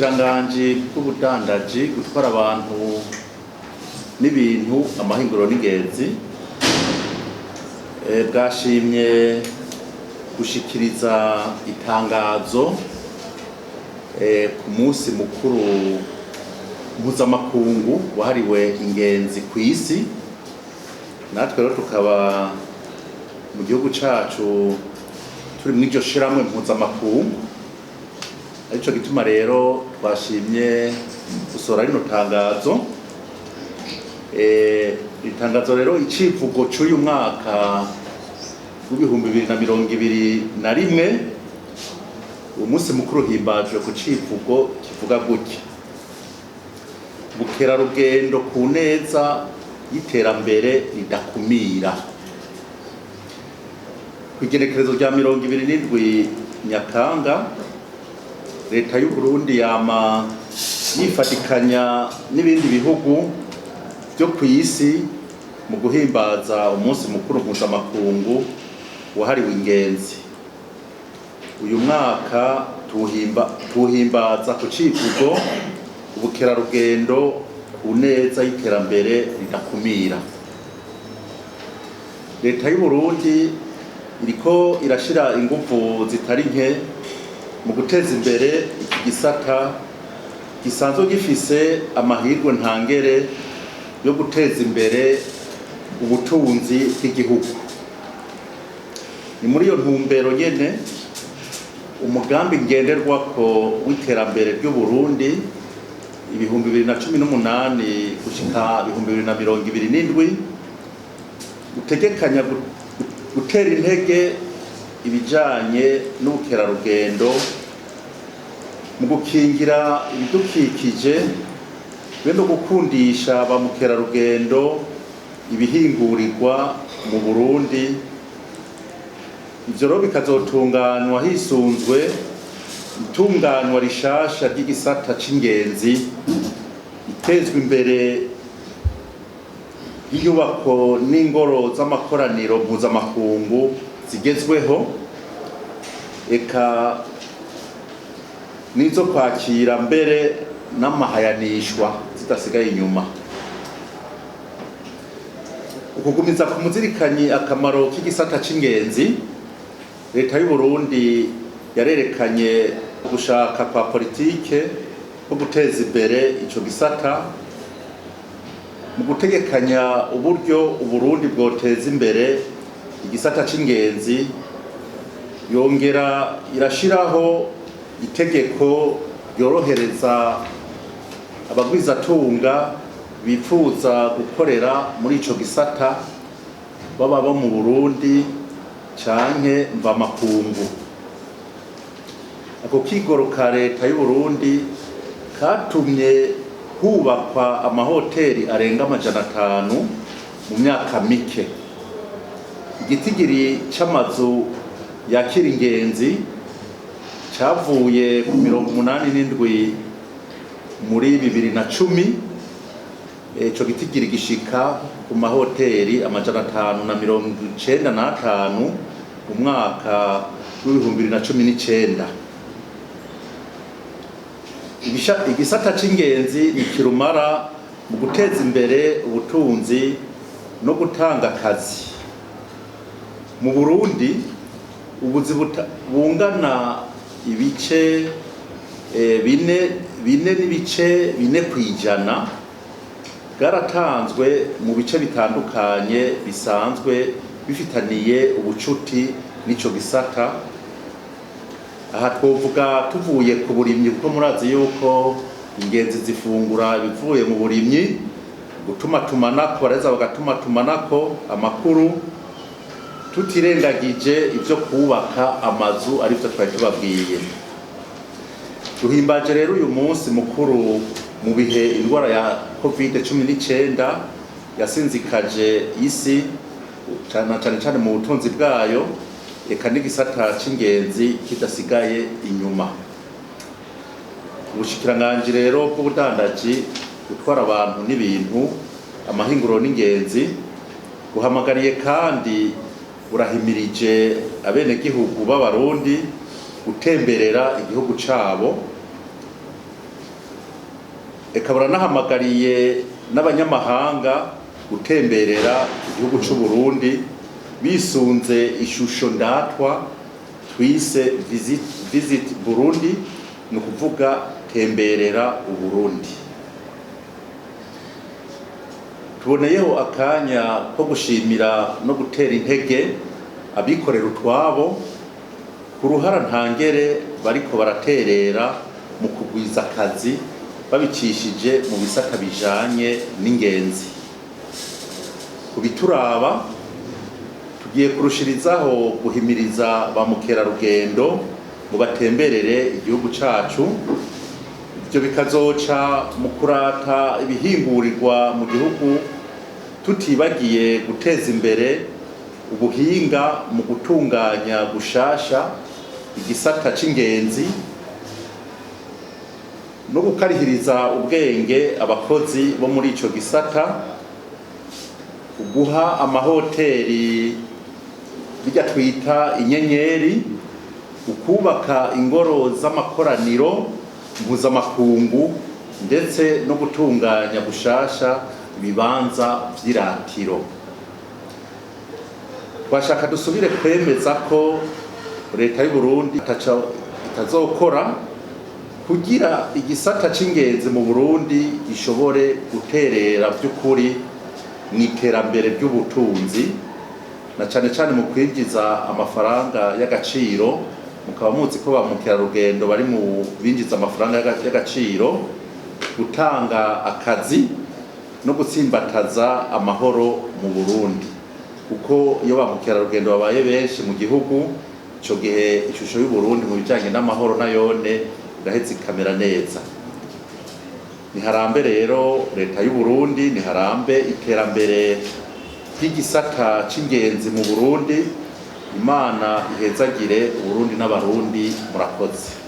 Ubushikiranganji bw'ubudandaji, gutwara abantu n'ibintu, amahinguriro n'ingenzi bwashimye gushikiriza itangazo ku munsi mukuru mpuzamakungu wahariwe ingenzi ku isi. Natwe rero tukaba mu gihugu cacu turi mw'iryo shirahamwe mpuzamakungu, arico gituma rero twashimye gusohora rino tangazo. Itangazo rero, icivugo c'uyu mwaka w'2021, umunsi mukuru uhimbajwe ku civugo kivuga gutya: "Bukerarugendo ku neza y'iterambere ridakumira." Kw'igenekerezo rya 27 Nyakanga, Leta y'u Burundi yama yifatikanya n'ibindi bihugu vyo kw'isi mu guhimbaza umunsi mukuru mpuzamakungu wahariwe ingenzi. Uyu mwaka tuwuhimbaza ku civugo "Ubukerarugendo ku neza y'iterambere ridakumira". Leta y'u Burundi iriko irashira inguvu zitari nke mu guteza imbere iki gisata gisanzwe gifise amahirwe ntangere yo guteza imbere ubutunzi bw'igihugu. Ni muri iyo ntumbero nyene umugambi ngenderwako w'iterambere ry'u Burundi 2018 gushika 2027 utegekanya gutera intege ibijanye n'ubukerarugendo mu gukingira ibidukikije be no gukundisha ba mukerarugendo ibihingurirwa mu Burundi. Ivyo rero bikazotunganywa hisunzwe itunganywa rishasha ry'igisata c'ingenzi, itezwa imbere y'inyubako n'ingoro z'amakoraniro mpuzamakungu zigezweho, eka n'izo kwakira mbere n'amahayanishwa zidasigaye inyuma. Ukugumiza ku muzirikanyi akamaro k'igisata c'ingenzi, Leta y'u Burundi yarerekanye gushaka kwa politike ko guteza imbere ico gisata mu gutegekanya uburyo Uburundi bwoteza imbere igisata c'ingenzi, yongera irashiraho itegeko ryorohereza abagwizatunga bipfuza gukorera muri ico gisata, baba bo mu Burundi canke mvamakungu. Ako kigoro ka Leta y'u Burundi katumye hubakwa amahoteli arenga 500 mu myaka mike. Igitigiri c'amazu yakira ingenzi cavuye ku 87 muri 2010, ico gitigiri gishika ku mahoteli 595 mu mwaka w'2019. Igisata c'ingenzi ni kirumara mu guteza imbere ubutunzi no gutanga akazi mu Burundi. Ubuzi bungana ibice 4, 4.4% bwaratanzwe mu bice bitandukanye bisanzwe bifitaniye ubucuti n'ico gisata. Aha twovuga tuvuye ku burimyi, kuko murazi yuko ingenzi zifungura ibivuye mu burimyi, gutumatumanako, baraheza bagatumatumanako amakuru, tutirengagije ivyo kubaka amazu, arivyo twari tubabwiye. Duhimbaje rero uyu munsi mukuru mu bihe indwara ya COVID-19 yasinzikaje isi cane cane cane mu butunzi bwayo, eka n'igisata c'ingenzi kidasigaye inyuma. Ubushikiranganji rero bw'ubudandaji, gutwara abantu n'ibintu, amahinguriro n'ingenzi buhamagariye kandi burahimirije abenegihugu b'Abarundi gutemberera igihugu cabo. Eka baranahamagariye n'abanyamahanga gutemberera igihugu c'u Burundi bisunze ishusho ndatwa twise Visit Burundi, ni ukuvuga temberera Uburundi. Tuboneyeho akanya ko gushimira no gutera intege abikorera utwabo ku ruhara ntangere bariko baraterera mu kugwiza akazi babicishije mu bisata bijanye n'ingenzi. Ku bituraba, tugiye kurushirizaho guhimiriza ba mukerarugendo ngo batemberere igihugu cacu. Ivyo bikazoca mu kurata ibihingurirwa mu gihugu, tutibagiye guteza imbere ubuhinga mu gutunganya gushasha igisata c'ingenzi no gukarihiriza ubwenge abakozi bo muri ico gisata, guha amahoteli bijya twita inyenyeri, ukubaka ingoro z'amakoraniro mpuzamakungu, ndetse no gutunganya gushasha ibibanza vy'iratiro. Twashaka dusubire kwemeza ko leta y'u Burundi itazokora kugira igisata c'ingenzi mu Burundi gishobore guterera vy'ukuri mu iterambere ry'ubutunzi, na cane cane mu kwinjiza amafaranga y'agaciro. Mukaba muzi ko ba mukerarugendo bari mu binjiza amafaranga y'agaciro, gutanga akazi no gutsimbataza amahoro mu Burundi, kuko iyo ba mukerarugendo babaye benshi mu gihugu, ico gihe ishusho y'u Burundi mu bijanye n'amahoro nayone iraheza ikamera neza. Niharambe rero leta y'u Burundi, niharambe iterambere ry'igisata c'ingenzi mu Burundi. Imana ihezagire Uburundi n'Abarundi. Murakoze.